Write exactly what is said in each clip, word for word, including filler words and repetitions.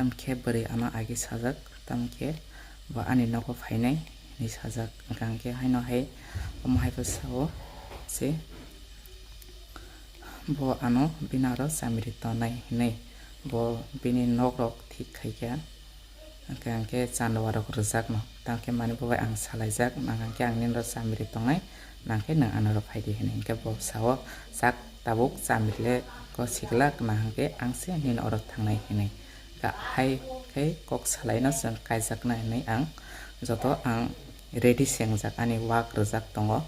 Tamkhe bwrwi ano agi sajak, tamkhe bo ani nogo phainai hinwi sajak. Hwnkhe haino hai omo hai bo sao se bo ano bini aro chamiri tongnai hinwi bo bini nok rok thik khaikha. Hwnkhe, hwnkhe chanduwa rok rwjakno, tamkhe mani bo bai ang salaijak, nang hwnkhe ang nini oro chamiri tongnai, nang khe nwng ano oro phaidi hinwi. Hwnkhe bo sao, chak tabuk chamiri le ko siglak, nang hwnkhe ang se nini oro thangnai hinwi. Ga-, hai khe kok salaino chwng kaijakna hinwi ang joto ang ready se wngjak, ani wak rwjak tongo,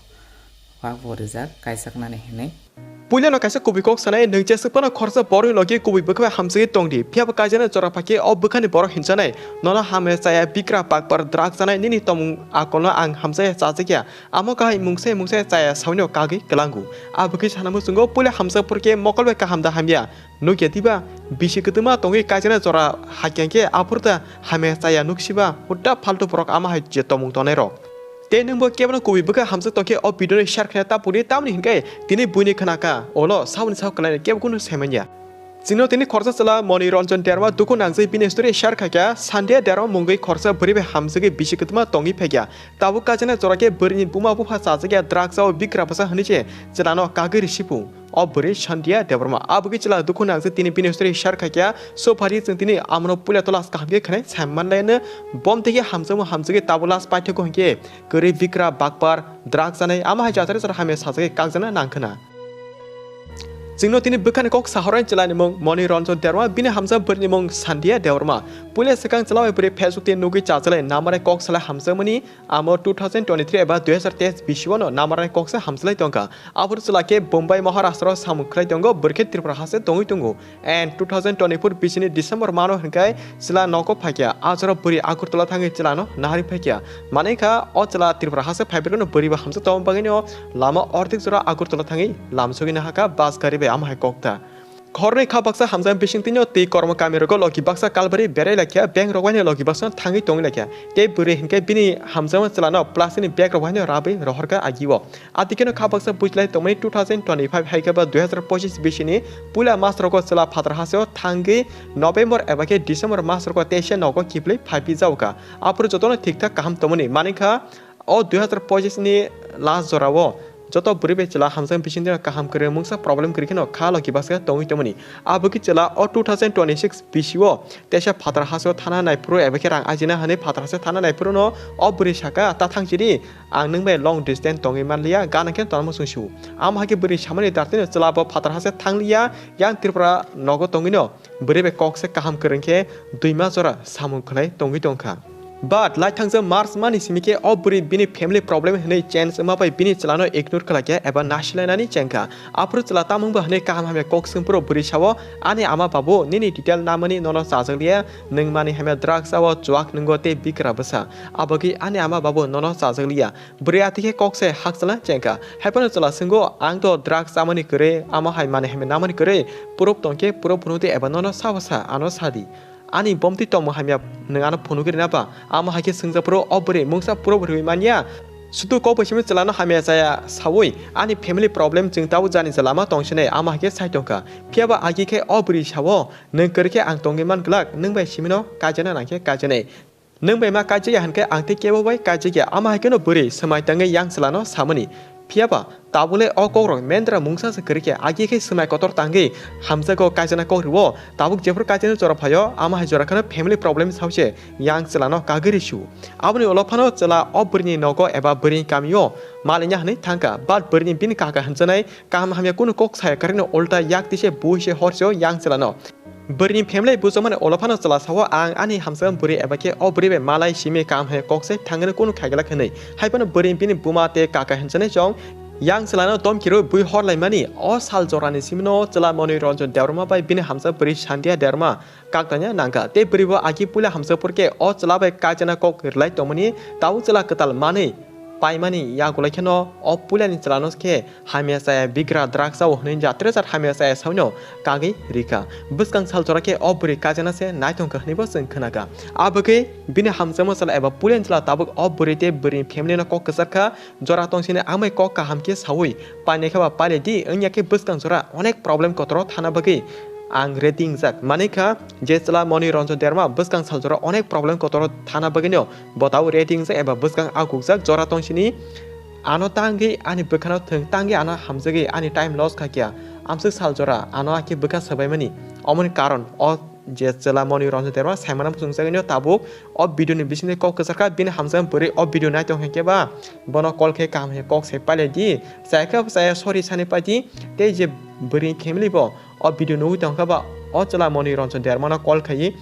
wak bo rwjak kaijaknani hinwi. Puilano kaisa kubui kok sanai, nwng jeswk phano khoroksa borokni logi kubui bwkha bai hamjagwi tongdi, phiyaba kaijaknai jora phaikhe o bwkhani borok hinjanai, nono hamya chaya, bikra, bakbar, drug chanai, nini tongmung akolno ang hamjakya chajakya, amo kahai mungsa mungsa chaya saunino kagwi kwlango. Abwkhe sana muchungo puila hamjak phurkhe mokol bai kaham da hamya nukya diba? Bisi kwtwma tongwi kaijaknai jora haikhe aphuru da hamya chaya nuksiba? Hutta phaltu borok ama hai je tongmung tonairok. Tei nwngbo kebono kubui bwkha hamjak tongkhe o video no share khaina ta pudi, tamni hinkhe tini buini khnaka, olo saboni sak kwlaino kebo kunu saimanya. Chwngno tini khoroksa chwla Moni Ranjan Debbarma dukhu nangjagwi bini story share khaikha, Sandhya Debbarma mungwi khoroksa bwrwi bai hamjagwi bisi kwtwma tongwi phaikha. Tabuk kaijaknai jora khe bwrwini buma bupha chajakya, drug chao, bikra bwsa hwnwi se chwlano kagwi risipu. O bwrwi Sandhya Debbarma. Abwkhe chwla dukhu nangjak tini bini story share khaikha. So phari chwng tini amono puila tola kaham khe khwnai sai manlaino. Bom tei khe hamjakmung hamjagwi tabuk last paithago hinkhe kwrwi bikra bakpar drug chanai ama hai jatari jora hamya sajagwi kakjakna nangkhwna. Chwngno tini bwkhani kok sahorani chwlaini mung Moni Ranjan Debbarma, bini hamjak bwrwini mung Sandhya Debbarma. Puila swkang chwla bai bwrwi Facebook tei nugwi chajalai namarnai kok salai hamjakmani. Amo two thousand twenty-three eba dui hazar teis bisio no namarnai koksa hamjwlai tongkha. Aphuru chwla khe Bombay Maharashtra o samung khlai tongo, bwrwi khe Tripura haste tongwi tongo. And two thousand twenty-four bisini December mano hwnkhe chwla nogo phaikha. A jora bwrwi Agartala thangwi chwlano naharwi phaikha. Manwi kha o chwla Tripura haste phaibrwino bwrwi bo hamjak tongma bagwino lama ordik jora Agartala thangwi lamsogwi nahakha bus gari bai, amo hai kokta. Khornwi kha baksa hamjakma bisingtwino twi kormo kamirogo logi baksa kalbari berai laikha, bank rok waino logi baksa thangwi tongwi laikha. Tei bwrwi hinkhe bini hamjakma chwlano plastic ni bag rok waino rabwi rohorkha agio. Atikeno kha baksa buchilai tongmani two thousand twenty-five hai khe ba dui hazar pochis bisini puila mas rogo chwla phatar hasteo thangwi November eba khe December mas rogo teisa nogo kiphilwi phaipi jaokha. Aphuru jotono thik thak kaham tongmani manwi kha. O dui hazar pochis ni last jorao joto bwrwi bai chwla hamjakma bisingtwi kaham kwrwi mungsa problem kwrwi kheno kha logi baksa tongwi tongmani. Abwkhe chwla o two thousand twenty-six bisio teisa phatar hasteo thana naiphuru eba khe rang ajina hwnwi phatar hasteo thana naiphuru no o bwrwi saka, "Ta thang chidi, ang nwng bai long distance tongwi manliya, gana khe tongma chwng su." Amo hai khe bwrwi samani dartino chwla bo phatar haste thangliya, yang Tripura nogo tongwino. Bwrwi bai kok se kaham kwrwng khe dui mas jora samung khlai tongwi tongkha. But lai thangjak March mani simi khe o bwrwi bini family problem hwnwi change wngma bai bini chwlano ignore khlaikha eba nasilainani chengkha. Aphuru chwla tamungbo hwnwi kaham hamya kok swngphuru bwrwi sao, "Ani ama babu, nini detail namani nono chajakliya, nwng mani hamya drugs o chuak nwngo tei bikra bwsa. Abagwi ani ama babu nono chajakliya." Bwrwi atikhe kok se hakchalna chengkha. Haiphano chwla swngo, "Ang to drugs chamani kwrwi, amo hai mani hamya namani kwrwi, proof tongkhe proof phunukdi eba nono sabo sa, ano sadi. Ani bomtwi tongmung hamya nwng ano phunugwi rina ba?" Amo hai khe swngjak phuru o bwrwi mungsa proof rwui manya. Sudu kok bai simi chwlano hamya chaya saui, "Ani family problem chwng tabuk jani je lama tongsinai," amo hai khe sai tongkha. Phiyaba agi khe o bwrwi sao, "Nwng kwrwi khe ang tongwi man glak, nwng bai simino kaijakna nang khe kaijaknai. Nwng bai ma kaijakya hwn khe ang tei kebo bai kaijakya." Amo hai kheno bwrwi swmai tangwi yang chwlano samani. Phiyaba tabukle o kokrok mendra mungsa se kwrwi khe, agi khe swmai kotor tangwi hamjago kaijakna kok rwo. Tabuk jephru kaijakna jora phaio, amo hai jora kheno family problem saui se yang chwlano kagwi rw su. Aboni ulo phano chwla o bwrwini nogo eba bwrwini kamio malinya hwnwi thangkha, but bwrwini bini kaka hwnjanai kaham hamya kunu kok saya kwrwino ulta yak tise bui se hor seo yang chwlano. Bwrwini family bujakmani ulo phano chwla sao, "Ang ani hamjakma bwrwi eba khe o bwrwi bai malai simi kaham hai kok se thangwi kunu khaigwlak," hwnwi. Haiphano bwrwi bini buma tei kaka hwnjanai chong yang chwlano domkirwi bui hor laimani. O sal jorani simino chwla Moni Ranjan Debbarma bai bini hamjakma bwrwi Sandhya Debbarma kaktangya nangkha. Tei bwrwi bo agi puila hamjak phurkhe o chwla bai kaijakna kok rwlai tongmani, tabuk chwla kwtal manwi paimani yagulai kheno o puilani chwlano khe hamya chaya, bikra, drugs o hwnwi jatrejar hamya chaya saino kagwi rikha. Bwskang sal jora khe o bwrwi kaijakna se naithongkha hwnwibo chwng khnakha. Abwkhe bini hamjakma chwla eba puilani chwla tabuk o bwrwi tei bwrwini family no kok kwcharkha, jora tongsini amai kok kaham khe saui painai khe ba pailai di, wngya khe bwskang jora onek problem kotoro thana bagwi ang ready wngjak. Manikha je chwla Moni Ranjan Debbarma bwskang saljora onek problem kotor thana bagwino bo tabuk ready wngjak eba bwskang agukjak jora tongsini. Ano tangwi ani bwkhano thwng, tangwi ano hamjagwi ani time loss kha kya. Amswk saljora ano hakhe bwkha swbaimani. Omoni karon o je chwla Moni Ranjan Debbarma saimano muchungjakgwino tabuk o video ni bisingtwi kok kwchar kha, bini hamjakma bwrwi o video nai tong khe ba bono call khe kaham khe kok sai pailai di. Chaya khe bo chaya sorry sani paidi. Tei je bwrwi ni family bo o video nugwi tong kha ba o chwla Moni Ranjan Debbarma no call khaiwi,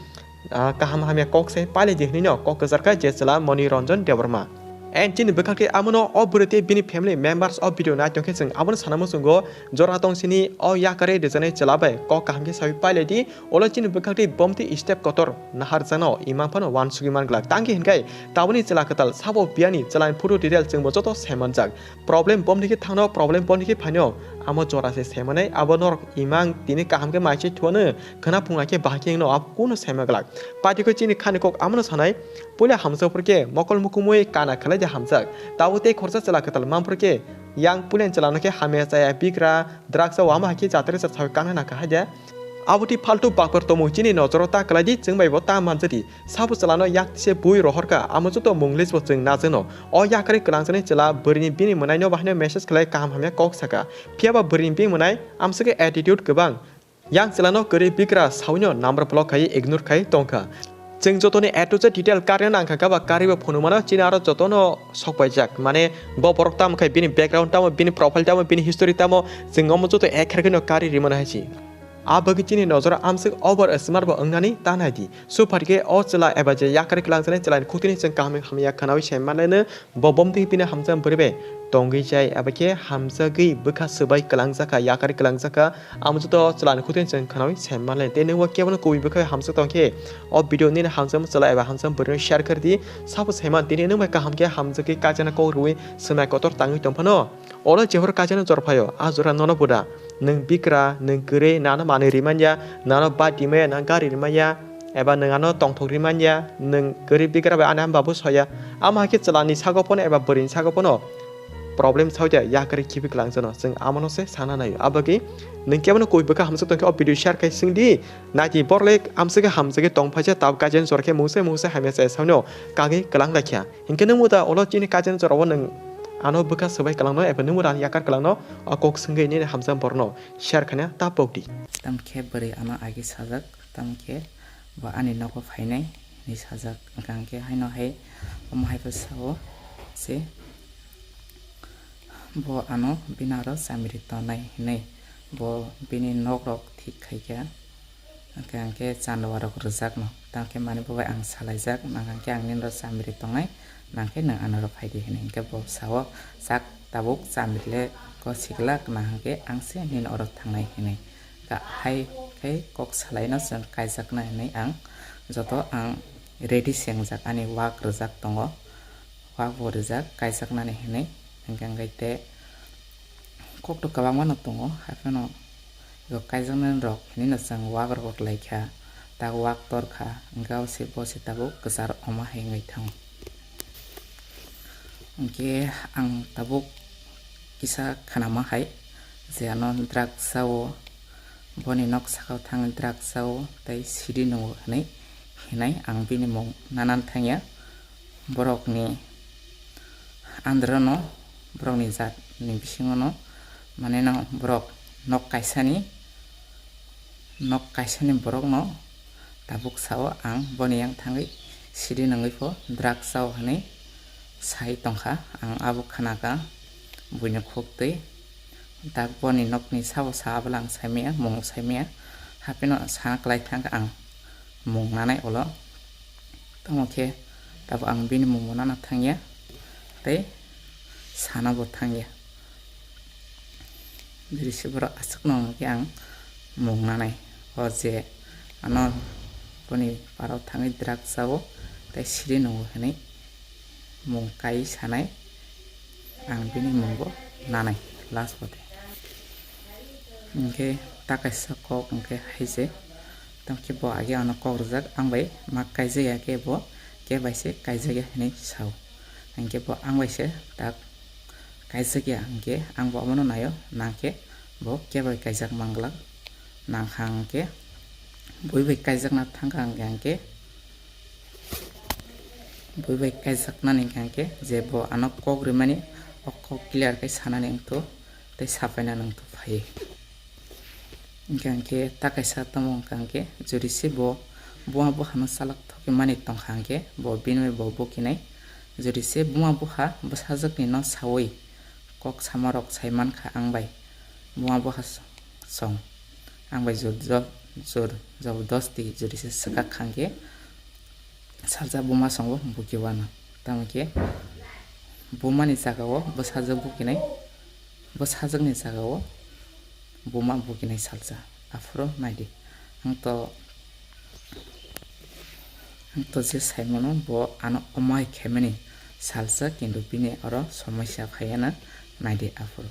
ah, kaham hamya kok sai pailai di hwnwi no kok kwchar kha je chwla Moni Ranjan Debbarma. And chini bwkhak tei amono o bwrwi tei bini family members o video nai tong khe chwng abono sana muchungo jora tongsini o yakarwi rwjaknai chwla bai kok kaham khe sawi pailai di. Ulo chini bwkhak tei bomtwi step kotor naharjakno imang phano uansugwi man glak. Tangki hinkai taboni chwla kwtal sabo biyani chwlani photo detail chwngbo joto saimanjak. Problem bomni khe thangno, problem bomni khe phaino, amo jora se saimanai, abo norok imang tini kaham khe mai se thuano, khwna phunga khe bahai khe wngno, abo kuno saima glak. Pati khe chini khani kok amono sanai, puila hamjak phur khe mokol mukumui kana khlai de hamjak. Tabo tei khorsa chwla kwtal man phur khe, yang pulen chwlano khe hamya chaya bigra, drugs o ama hai khe jatare cha sawi kana na kahai de. Abotwi faltu bakpar tomung chini nojoro ta kwlai di, chwng bai bo ta manjadi. Sabo chwlano yak tise bui rohor kha, amo joto mung list bo chwng najwkno. O yakarwi kwlangjaknai chwla bwrwini bini mwnaino bahaino message khlai kaham hamya kok saka. Phiya ba bwrwini bini mwnai amswkhe attitude kwbang. Yang chwlano kwrwi bigra sawino number block khai ignore khai tongkha. Chwng jotoni A to Z detail karino nangkha kha ba karwi bo phunukmano chini aro jotono sokpaijak. Mane bo borok tamo khai bini background tamo, bini profile tamo, bini history tamo, chwng omo joto ekher kheno karwi rimano hai si. A bagwi chini nojoro amswk over smart bo wngnani ta nai di. Suphat khe o chwla eba je yakarwi kwlangjaknai chwlani khutini chwng kaham hamya khwnawi sai manlaino, bo bomtwi bini hamjakma bwrwi bai tongwi jai eba khe hamjagwi bwkha swbai kwlangjakha, yakarwi kwlangjakha, amo joto chwlani khutini chwng khwnawi sai manlaino. Tei nwng bo kebono kubui bwkha bai hamjak tong khe o video nini hamjakma chwla eba hamjakma bwrwino share khardi. Sabo saiman tini nwng bai kaham khe hamjagwi kaijakna kok rwui swmai kotor tangwi tong phano. Oro jephuru kaijakna jora phaio, a jora nono buda. Nwng bikra, nwng kwrwi, nano manwi rimanya, nano bike rimanya, nano gari rimanya, eba nwng ano tongthok rimanya, nwng kwrwi bikra bai ani ama babu soya. Ama hai khe chwlani sago phano eba bwrwini sago phano problem sawi ya, yakarwi khibi kwlangjano. Chwng amono se sana naio. Abagwi nwng kebono kubui bwkha hamjak tongkhe o video share khai swngdi. Naidi borok le amswkhe hamjagwi tong phaisa, tabuk kaijakna jora khe mungsa mungsa hamya chaya sawino kagwi kwlang laikha. Hinkhe nwng muda ulo chini kaijakna jorao nwng ano bwkha swbai kwlangno eba nwng muda ano yakar kwlangno o kok swngwi nini hamjakma borokno share khaina ta pokdi. Tamkhe bwrwi ano agi sajak, tamkhe bo ani nogo phainai hinwi sajak. Hwnkha hinkhe haino hai omo hai bo sao se bo ano bini aro chamiri tongnai hinwi bo bini nokrok thik khaikha. Hwnkhe ang khe chanduarok rwjakno, tamo khe manwi bo bai ang salaijak, nang khe ang nini oro chamiri tongnai, nang khe nwng ano oro phai di, hwnwi. Hwnkhe bo sao, chak tabuk chamiri le gosi glak, nang khe ang se nini oro thangnai, hwnwi. Hai khe kok salaino chwng kaijakna hwnwi ang joto ang ready se wngjak, ani wak rwjak tongo. Wak bo rijak kaijaknani hinwi, hwnkhe hwnkhe tei kokto kwbangma no tongo, haiphano bo kaijaknani rok hinwi no chwng wak rok laikha, tak wak torkha, hwnkhe o se bo se tabuk kwcharo omo hai wngwi thango. Hwnkhe ang tabuk kisa khanama hai je ano drugs o, boni nok sakao thangwi drugs o tei sidi nungo hinwi hinai ang bini mung nanan thangya. Borokni androno, borokni jatni bisingono, maneno borok nok kaisani, nok kaisani borokno tabuk sao ang boni yang thangwi sidi nungwi pho drugs chao hinwi sai tongkha. Ang abo khnakha buino khuktwi. Dak boni nokni sabo sa abwla ang saimaya, mung saimaya, hapheno sana kwlai thangkha ang. Mung nanai ulo. Tamo khe tabuk ang bini mungbo nana thangya tei sana bo thangya. Biri se borok aswkno hwnkhe ang mung nanai. O je ano boni parao thangwi drugs chao tei sidi nungo hinwi mung kai sanai. Ang bini mungbo nanai last bo de. Hwnkhe ta kaisa kok hwnkhe hai se. Tamkhe bo age ano kok rijak, ang bai ma kaijak ya khe bo khe bai se kaijak ya hinwi sao. Hwnkhe bo ang bai se tak kaijak ya hwnkhe ang bo omono naio, nang khe bo khe bai kaijak manglak. Nang kha hwnkhe Bui bai kaijakna thangkha hwnkhe, hwnkhe bui bai kaijaknani hwnkhe, hwnkhe je bo ano kok rimani, o kok clear khe sanani wngthu tei sapaina wngthu phai. Hwnkhe, hwnkhe ta kaisa tamo wngkha hwnkhe, jodi se bo buma buhano chalak thokimani tongkha hwnkhe, bo bini bai bo bukinai. Jodi se buma buha bwsajwkni no saui kok samarok sai mankha ang bai, buma buha song ang bai jor jor jor jobordosti jodi se swkak kha hwnkhe, salsa buma songo buki wano. Tamo khe bumani jagao bwsajwk bukinai, bwsajwkni jagao buma bukinai salsa. Aphuru naidi. Ang to, ang to je saimano bo ano omai khaimani salsa, kintu bini oro somosya phaiya na naidi aphuru.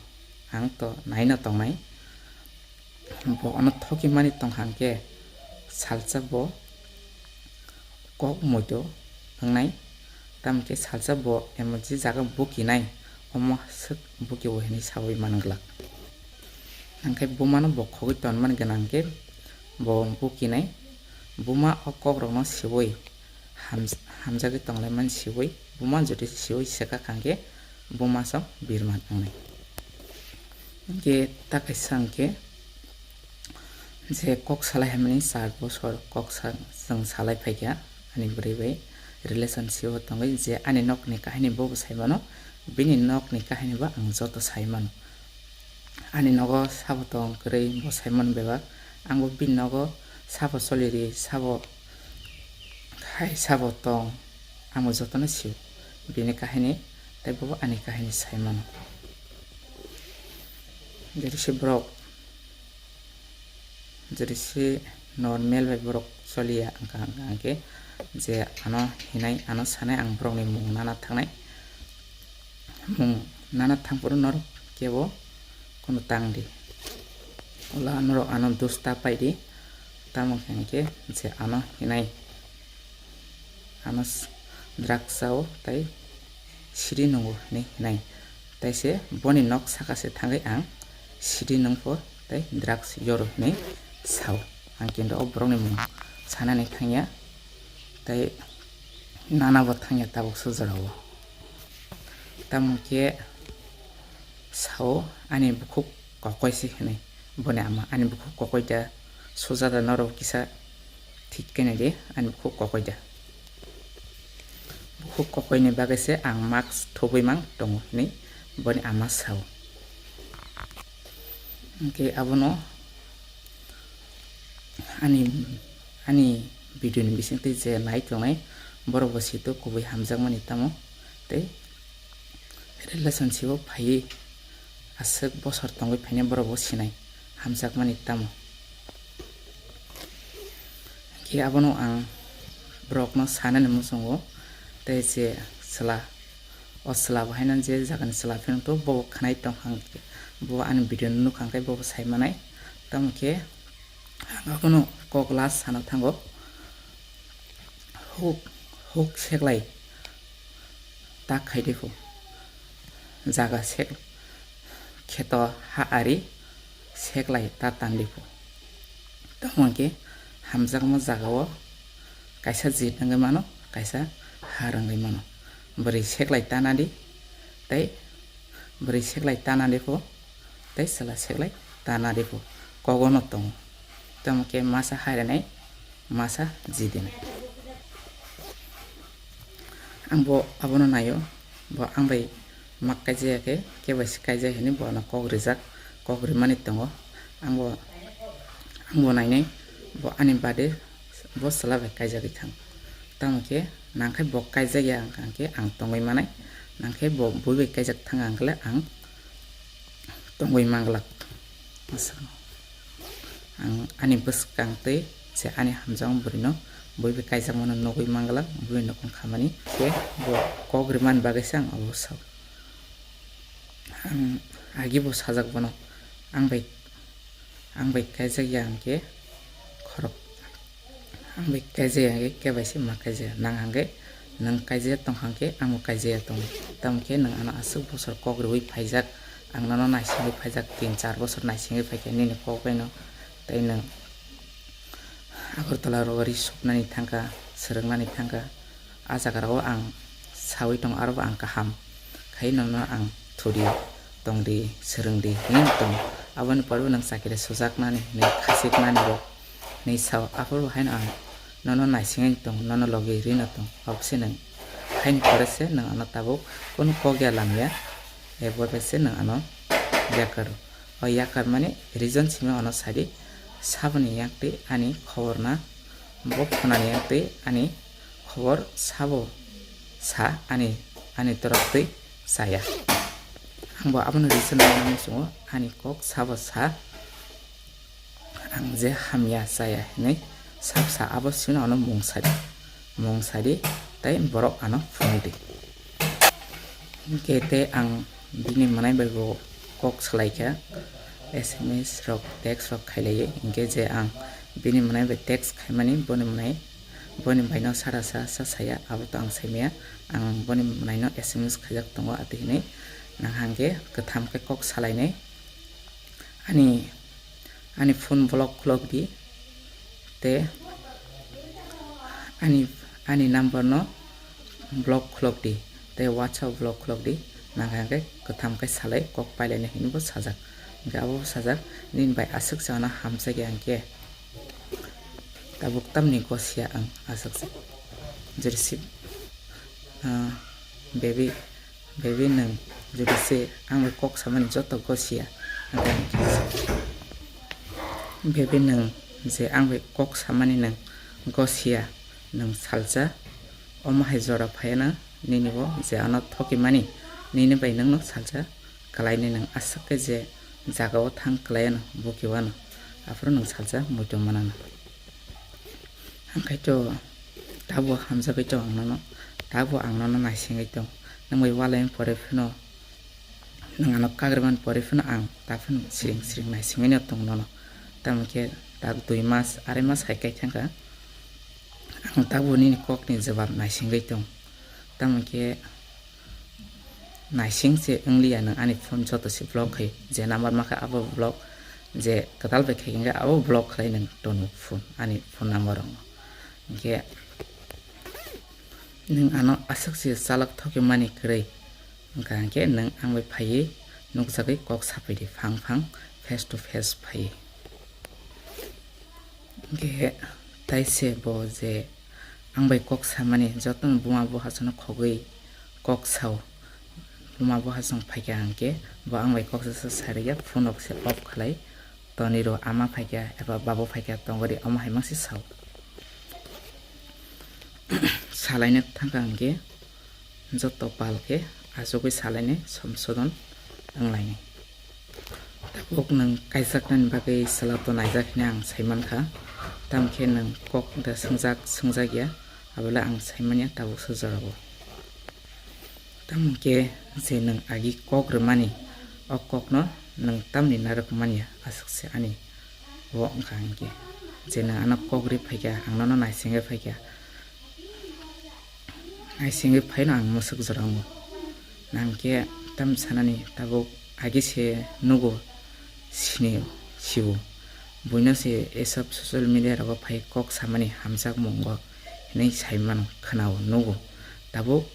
Ang to naino tongnai. Bo ano thokimani tongkha hwnkhe salsa bo kok muito wngnai, tamo khe salsa bo emoji jaga bukinai, omo swk buki o hinwi saui man glak. Hwnkhe bumano bo khogwi tonmani gwnang khe bo bukinai, buma o kokrokno siui ham-, hamjagwi tonglaimani siui, buma jodi siui swkak hwnkhe buma song birman wngnai. Hwnkhe ta kaisa hwnkhe je kok salai hamani char bosor kok sa-, chwng salai phaikha ani bwrwi bai relationship o tongwi, je ani nokni kahini bobo saimano, bini nokni kahini bo ang joto saimano. Ani nogo sabo tong kwrwi bo saimano bebak, ang bo bini nogo sabo choli ri, sabo hai sabo tong, ang bo jotono sio bini kahini, tei bobo ani kahini saimano. Jodi se borok, jodi se normal bai borok choliya wngkha, wngkha hwnkhe je ano hinai, ano sanai, ang borokni mung nana thangnai, mung nana thangphuru norok kebo kunu tang di. Ola norok ano dusta pai di, tamo khe hwnkhe je ano hinai, ano s-, drugs sao tei siri nungo hinwi hinai. Tei se boni nok saka se thangwi ang siri nungkho tei drugs yoro hinwi sao. Ang kintu o borokni mung sanani thangya tei nana bo thangya tabuk se jorao. Tamo khe sao ani bukhuk kokoi se hinwi boni ama, ani bukhuk kokoi da, suja da norok kisa thik khe nai di, ani bukhuk kokoi da. Bukhuk kokoini bagwi se ang mask thubui mang tongo hinwi boni ama sao. Hwnkhe abono ani, ani video ni bisingtwi je nai tongnai borok bo sito kubui hamjakmani tamo tei relationship o phaiwi aswk bosor tongwi phainai borok bo sinai hamjakmani tamo. Khe abono ang borokno sanani muchungo, tei je chwla, o chwla bo haino je jagani chwla phano to bo khnai tongkha, bo ani video no nukha hwnkhe bo sai manai. Tamo khe ang abono kok last sana thango, huk, huk seklai ta khai de pho, jaga sek, kheto ha ari seklai ta tandi pho. Tamo hwnkhe hamjakma jagao kaisa jit wngwi mano, kaisa har wngwi mano. Bwrwi seklai ta nadi tei bwrwi seklai ta nadi pho tei chwla seklai ta nadi pho, kogono tongo. Tamo khe masa harinai, masa jidinai. Ang bo abono naio, bo ang bai mak kaijaya khe, kebo se kaijaya hinwi bo ano kok rijak, kok rimani tongo. Ang bo, ang bo nainai, bo ani bade bo chwla bai kaijagwi thang. Tamo khe nangkhai bo kaijakya wngkha hwnkhe ang tongwi manai, nangkhai bo bui bai kaijak thang ang khle ang tongwi manglak. Ang ani bwskang tei je ani hamjakma bwrwino bui bai kaijakmano nugwi manglak, bui nukung khamani khe bo kok rimani bagwi se ang abo sao. Ang agi bo sajak bono, ang bai, ang bai kaijakya hwnkhe khorok, ang bai kaijakya hwnkhe kebo se ma kaijaya, nang hwnkhe nwng kaijaya tongkha hwnkhe ang bo kaijaya tongo. Tamo khe nwng ano aswk bosor kok riui phaijak, ang nono naisingwi phaijak, tin char bosor naisingwi phaikha nini kok baino, tei nwng Agartala rogo ri suknani thangkha, swrwngnani thangkha. A jaga rogo ang sawi tong, aro bo ang kaham khai nono ang thudi, tongdi, swrwngdi hinwi tong. Aboni pore bo nwng chakiri sujaknani hinwi khasiknani bo hinwi sao. Aphuru bo haino ang nono naisingwi tong, nono logi rino tong. Abosi nwng haini pore se nwng ano tabuk kunu kok ya lamya, ebo bai se nwng ano yakar. O yakar mani reason simi ano sadi, saboni yaktwi ani khobor na, bo khonani yaktwi ani khobor sabo sa, ani, ani torok twi saya. Ang bo abono reason nangna muchungo, ani kok sabo sa, ang je hamya chaya hinwi sak sa, abo sino ano mung sadi, mung sadi, tei borok ano phunui di. Hinkhe tei ang bini mwnai bai bo kok salaikha, S M S rok, text rok khailaiwi. Hinkhe je ang bini mwnai bai text khaimani, boni mwnai, boni baino sara sa, sa saya, abo to ang saimaya. Ang boni mwnaino S M S khaijak tongo, ati hinwi nang hangkhe kwtham khe kok salainai. Ani, ani phone block khulok di, tei ani, ani number no block khulok di, tei WhatsApp block khulok di, nang hangkhe kwtham khe salai kok pailainai hinwi bo sajak. Hinkhe abo bo sajak, nini bai aswk se ano hamjakya hinkhe. Tabuk tamni gosiya ang aswk se. Jodi se, ah, baby, baby nwng jodi se ang bai kok samani joto gosiya. Baby nwng je ang bai kok samani nwng gosiya, nwng salsa, omo hai jora phaiya na nini bo je ano thokimani, nini bai nwngno salsa. Kalainai nwng aswk khe je jagao thang kalaiyano, bo khe wano, aphuru nwng salsa muitu manana. Hangkhaito tabuk hamjagwi tong ang nono, tabuk ang nono naisingwi tong. Nwng bai walai pore phano, nwng ano kagribani pore phano ang ta phano siring siring naisingwino tong nono. Tamo khe tak dui mas, arai mas hai kai thangkha, ang tabuk nini kokni jawab naisingwi tong. Tamo khe naising se wngliya, nwng ani phone joto se block khai, je number makha abo block, je kwtal bai khai hwnkhe abo block khlai nwng tonu phone, ani phone number rokno. Hinkhe nwng ano aswk se chalak thokimani kwrwi, wngkha hinkhe nwng ang bai phaiwi nukjagwi kok sapai di, phang phang face to face phaiwi. Hinkhe tai se bo je ang bai kok samani, jotono buma bo hasano khogwi kok sao. Buma bo hasong phaikha hinkhe bo ang bai kok sa, sa, sarikya, phone rok se off khlai tonwi rw, ama phaikha eba babo phaikha tongori, omo hai mangsi sao. Salaina thangkha hinkhe joto pal khe achugwi salainai, somsodon wnglainai. Tabuk nwng kaijaknani bagwi chwla to naijak hwnwi ang sai mankha, tamo khe nwng kok da swngjak, swngjak ya, abole ang sai manya tabuk se jorao. Tamo khe je nwng agi kok rwmani, o kokno nwng tamni narwk manya, aswk se ani o wngkha hinkhe. Je nwng ano kok ri phaikha, ang nono naisingwi phaikha, naisingwi phaino ang mwswk jora wngo. Nang khe tam sanani tabuk agi se nugo, sini sio. Buino se esap social media rogo phai kok samani hamjakmungo hinwi sai mano, khwnao, nugo. Tabuk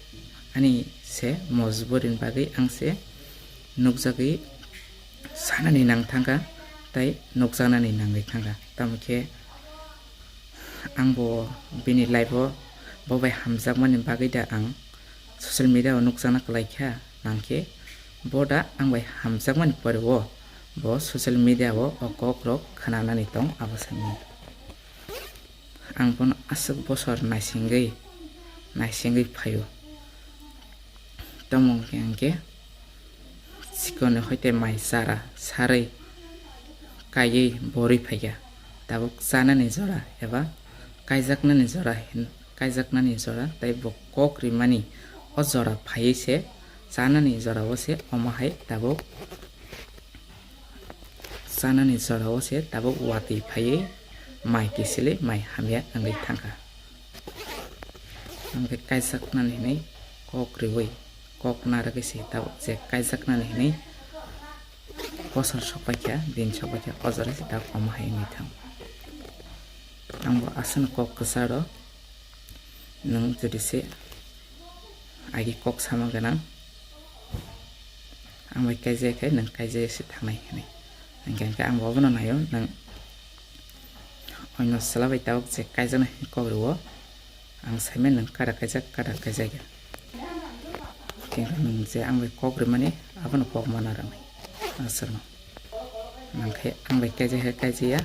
ani se mojburi ni bagwi ang se nukjagwi sanani nang thangkha tei nukjaknani nangwi thangkha. Tamo khe ang bo bini life o bo bai hamjakmani bagwi da ang social media o nukjakna kwlaikha, nang khe bo da ang bai hamjakmani pore o bo social media o o kok rok khwnanani tong, abo sai mano. Ang bono aswk bosor naisingwi, naisingwi phaio. Tamo hwnkhe ang khe chikon hoite mai chara sarwi kaiwi borwi phaikha. Tabuk chanani jora eba kaijaknani jora hin-, kaijaknani jora tei bo kok rimani o jora phaiwi se chanani jora o se omo hai tabuk chanani jora o se tabuk watwi phaiwi mai kisilwi mai hamya wngwi thangkha. Ang khe kaijaknani hinwi kok riwi, kok narwgwi se tabuk je kaijaknani hinwi bosor sokpaikha, din sokpaikha, o jora se tabuk omo hai wngwi thango. Ang bo aswkno kok kwcharo, nwng jodi se agi kok sama gwnang, ang bai kaijai khe nwng kaijai se thangnai hinwi. Hwnkhe, hwnkhe ang bo abono naio, nwng oino chwla bai tabuk je kaijaknai hinwi kok rwo, ang saimano nwng kada kaijak, kada kaijak ya. Kintu nwng je ang bai kok rwmani, abono kok mana rwnai aswkno. Nangkhe ang bai kaijak khe kaijaya,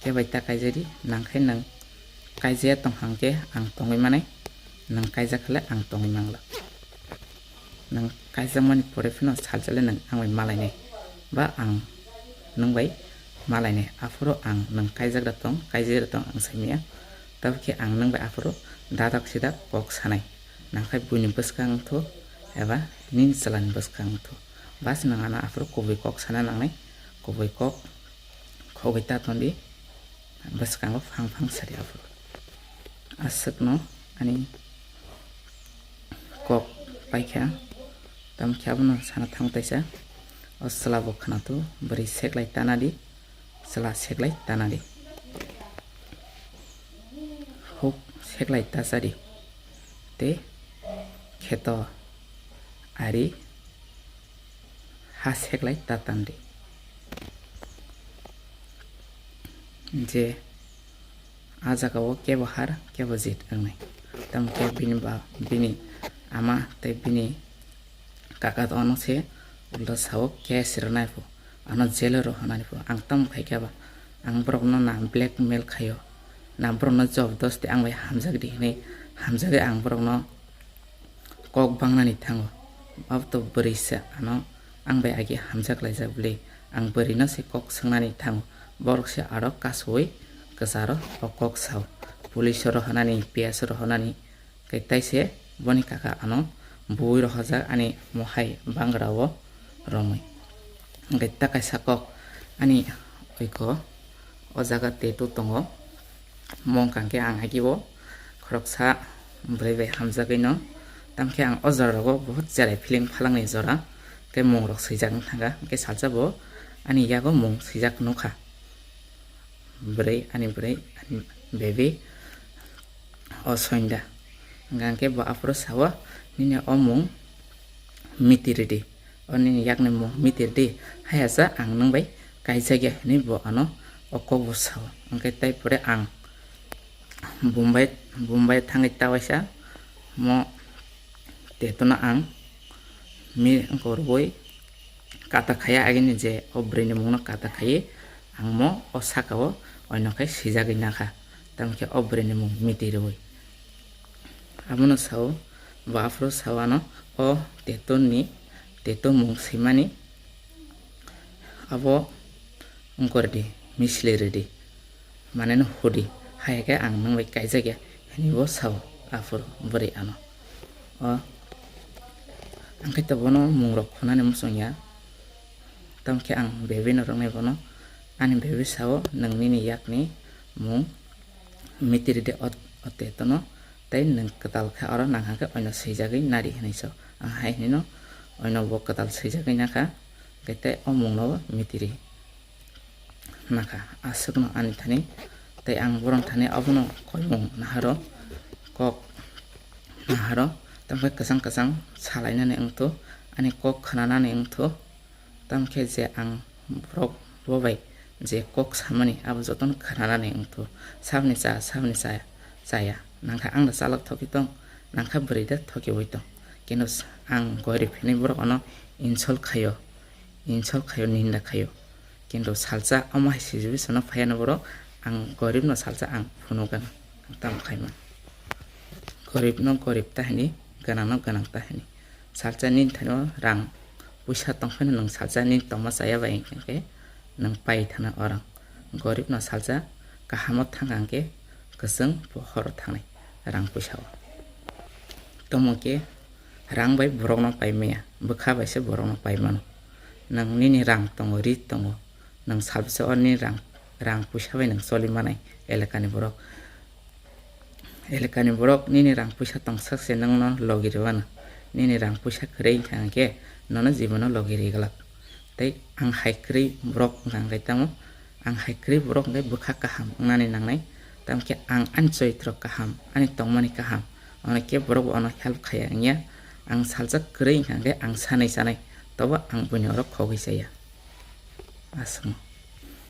khe bai ta kaijadi, nangkhe nwng kaijaya tong hang khe ang tongwi manai, nwng kaijak khe le ang tongwi mangla. Nwng kaijakmani pore phano salsa le nwng ang bai malainai, ba ang nwng bai malainai. Aphuru ang nwng kaijak da tong, kaijaya da tong ang saimaya. Tabuk khe ang nwng bai aphuru dadak sidak kok sanai. Nangkhe buini bwskang wngthu eba nini chwlani bwskang wngthu. Bas nwng ano aphuru kubui kok sana nangnai, kubui kok khogwi ta tondi, bwskango phang phang sari aphuru. Aswkno ani kok paikha, tamkhe abono sana thang taisa. O chwla bo khwnato, bwrwi seklai tanadi, chwla seklai tanadi, huk seklai tasadi, tei kheto ari ha seklai ta tandi. Je a jagao kebo har, kebo jit wngnai. Tamkhe bini ba, bini ama tei bini kaka to ano se ulta sao case rwnai pho, ano jail o rw hwnani pho. Ang tamo khai khe ba, ang borokno na blackmail khaio, na borokno job dos de ang bai hamjak di hinwi hamjagwi ang borokno kok bangnani thango. Abo to bwrwi se ano ang bai agi hamjak laijak bwlwi. Ang bwrwino se kok swngnani thango. Borok se aro kasui kwcharo o kok sao. Police o rohornani, P S o rohornani. Khe taise boni kaka ano bui rohorjak ani mohai bangra o romwi. Hwnkhe ta kaisa kok ani oiko o jaga tattoo tongo. Mong kangkhe ang agi o khoroksa bwrwi bai hamjagwi no. Tamkhe ang o jora rogo buhut cherai feeling phalangni jora. Khe mung rok swijak wng thangkha. Hwnkhe salsa bo ani yago mung swijak nukha. Bwrwi, ani bwrwi, ani baby, o Soinda. Hwnkhe bo aphuru sao, "Nini o mung miti rwdi, o nini yakni mung miti rwdi, haiya sa ang nwng bai kaijak ya," hinwi bo ano o kok bo sao. Hwnkhe tai pore ang Bombay, Bombay thangwi ta waisa mo tattoo no ang mi wngkorwi kata khaiya, agini je o bwrwini mungno kata khaiwi ang mo o saka o oino khai swijagwi nakha, tamokhe o bwrwini mung miti rwui. Abono sao, bo aphuru sao ano o tattoo ni, tattoo mung swimani abo wngkor di, misli rwdi. Maneno hudi, hai khe ang nwng bai kaijak ya, hinwi bo sao aphuru bwrwi ano. O, ang khe to bono mung rok khunani muchung ya. Tamo khe ang baby no rwngnai bono, ani baby sao, "Nwng nini yakni mung miti rwdi o, o tattoo no, tei nwng kwtal khe oro nang kha khe oino swijagwi nari," hinwi sao. Ang hai hinwi no oino bo kwtal swijagwi nakha, hwnkhe tei o mung no bo miti rwi nakha, aswkno ani thani. Tei ang bohrok thani abono koimung naharo, kok naharo, tamkhe kwchang kwchang salainani wngthu, ani kok khwnanani wngthu, tamkhe je ang borok bo bai je kok samani abo jotono khwnanani wngthu, saboni cha, saboni cha, chaya, nangkha ang da chalok thokwi tong, nangkha bwrwi da thokiwi tong, kintu ang gorib hinwi borok ano insult khaio, insult khaio, ninda khaio. Kintu salsa omo hai situation o phaiya no borok, ang gorib no salsa ang phunukgana, ang tamo khaima. Gorib no gorib ta hini, gwnang no gwnang ta hini. Salsa nini thani o rang puisa tongphano nwng salsa nini tongma chaya bai hwnkhe nwng pai thana o rang. Gorib no salsa kaham o thang hwnkhe kwchwng pohor o thangnai rang puisa o. Tamo khe rang bai borok no pai maya, bwkha bai se borok no pai mano. Nwng nini rang tongo, ri tongo, nwng salsa o nini rang, rang puisa bai nwng choli manai elekani borok. Elekani borok nini rang puisa tongsak se nwng no logi rwano, nini rang puisa kwrwi wngkha hwnkhe nono jibono logi ri glak. Tei ang hai kwrwi borok wngkha hwnkhe tamo, ang hai kwrwi borok hwnkhe bwkha kaham wngnani nangnai, Tamkhe ang ani choitro kaham, ani tongmani kaham, ano kebo borok bo ano help khaiya wngya. Ang saljak kwrwi wngkha hwnkhe ang sanai sanai, tobo ang buini oro khogwi chaya. Aswkno.